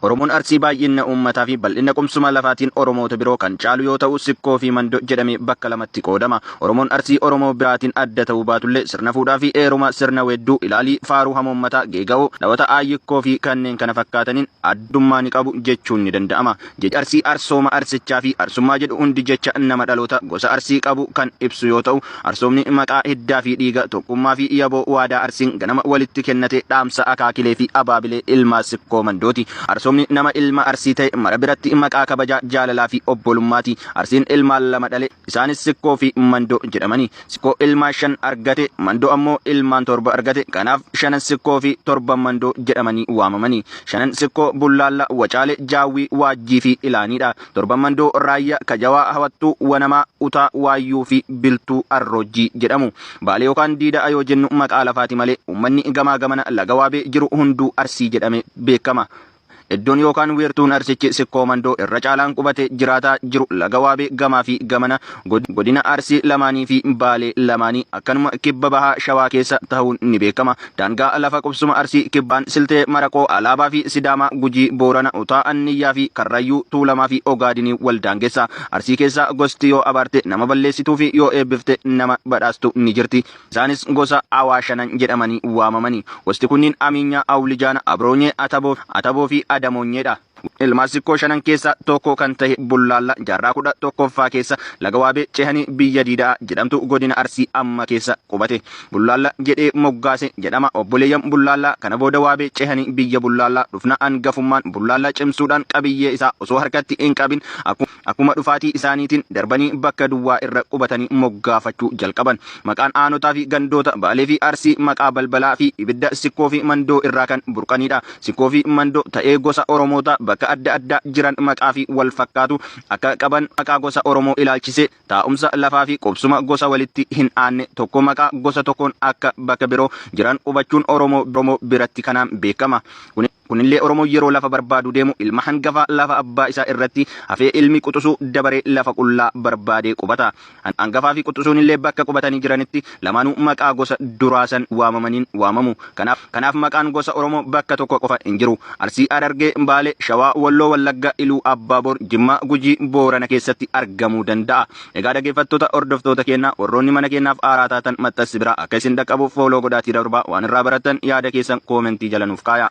Oromoon Arsii baay'ina uummataa fi bal'ina qubsuma lafaatiin Oromoota biroo kan caalu yoo ta'u, Sikkoo fi Mandoo jedhamee bakka lamatti qoodama. Oromoon Arsii Oromoo biraatiin adda ta'uu baatullee sirna fuudhaa fi heeruma, sirna weedduu, ilaalii, faaruu hamoommataa, geega'oo, dhawata aayikkoo fi kanneen kana fakkaataniin addummaa ni qabu jechuun ni danda'ama. Jechi Arsii, Arsooma, Arsichaa fi Arsummaa jedhu hundi jecha nama dhaloota gosa Arsii qabu kan ibsu yoo ta'u, Arsoomni maqaa hiddaa fi dhiiga, tokkummaa fi yaboo waadaa Arsiin ganama walitti kennate dhaamsa akaakilee fi abaabilee ilmaa Sikkoo Mandooti. Arsoomni nama ilma Arsii ta'e mara biratti maqaa kabajaa, jaalalaa fi obbolummaati. Arsiin ilmaan lama dhale, isaanis Sikkoo fi Mandoo jedhamani. Sikkoo ilmaan shan argate, Mandoo ammoo ilmaan torba argate. Kanaaf shanan Sikkoo fi torban Mandoo jedhamanii waamamani. Shanan Sikkoo Bullaalla, Wacaale, Jaawwii, Waajjii fi Ilaaniidha. Torban Mandoo Raayyaa, Kajawaa, Hawattuu, Wanamaa, Utaa, Waayyuu fi Biltuu Arroojjii jedhamu. Baalee yookaan Diida'a yoo jennu maqaa lafaati malee uummanni gamaa gamana laga Waabee jiru hunduu Arsii jedhamee beekama. Iddoon yookaan wiirtuun Arsichi Sikkoo Mandoo irra caalaan qubate jiraataa jiru laga Waabee gamaa fi gamana godina Arsii lamaanii fi Baalee lamaanii akkanuma kibba bahaa Shawaa keessa tahuun ni beekama. Daangaa lafa qubsuma Arsii kibbaan Siltee, Maraqoo, Alaabaa fi Sidaamaa, Gujii, Boorana, Utaa, Anniyyaa fi Karrayyuu, Tuulamaa fi Ogaadinii wal daangessa. Arsii keessaa gosti yoo abaarte nama balleessituu fi yoo eebbifte nama badhaastu ni jirti. Isaanis gosa Awaashanan jedhamanii waamamani. Gosti kunniin Amiinyaa, Awlijaana, Abroonyee, Ataboo fi Adamoonyeedha. Ilmaan Sikkoo shanan keessaa tokko kan tahe Bullaalla jaarraa 11ffaa keessa laga Waabee cehanii biyya Diida'a jedhamtu godina Arsii amma keessa qubate. Bullaalla jedhee moggaase jedhama. Obboleeyyan Bullaallaa kana booda Waabee cehanii biyya Bullaallaa dhufna angafummaan Bullaalla cimsuudhaan qabiyyee isaa osoo harkatti hin qabin akkuma dhufaatii isaaniitiin darbanii bakka duwwaa irra qubatanii moggaafachuu jalqaban. Maqaan aanotaa fi gandoota Baalee fi Arsii maqaa balbalaa fi ibidda Sikkoo fi Mandoo irraa kan burqaniidha. Sikkoo fi Mandoo ta'ee gosa Oromoota bakka adda addaa jiran maqaa fi wal fakkaatu akka qaban maqaa gosa Oromoo ilaalchisee taa'umsa lafaa fi qubsuma gosa walitti hin aanne tokko maqaa gosa tokkoon akka bakka biroo jiran hubachuun Oromoo biratti kanaan beekama. Kunillee Oromoon yeroo lafa barbaaduu deemu ilma hangafaa lafa abbaa isaa irratti hafee ilmi quxusuu dabaree lafa qullaa barbaadee qubata. Hangafaa fi quxusuunillee bakka qubatanii jiranitti lamaanuu maqaa gosa duraa san waamamaniin waamamu. Kanaaf maqaan gosa Oromoo bakka tokko qofa hin jiru. Arsii, Harargee, Baalee, Shawaa, Walloo, Wallagga, Iluu, Abbaaboor, Jimmaa, Gujii, Boorana keessatti argamuu danda'a. Egaa dhaggeeffattoota hordoftoota keennaa warroonni mana keennaaf haaraa taatan maxxansi biraa akka isin dhaqqabuuf fooloo godhaatii darbaa waan irraa barattan yaada keessan koomentii jala nuuf kaaya.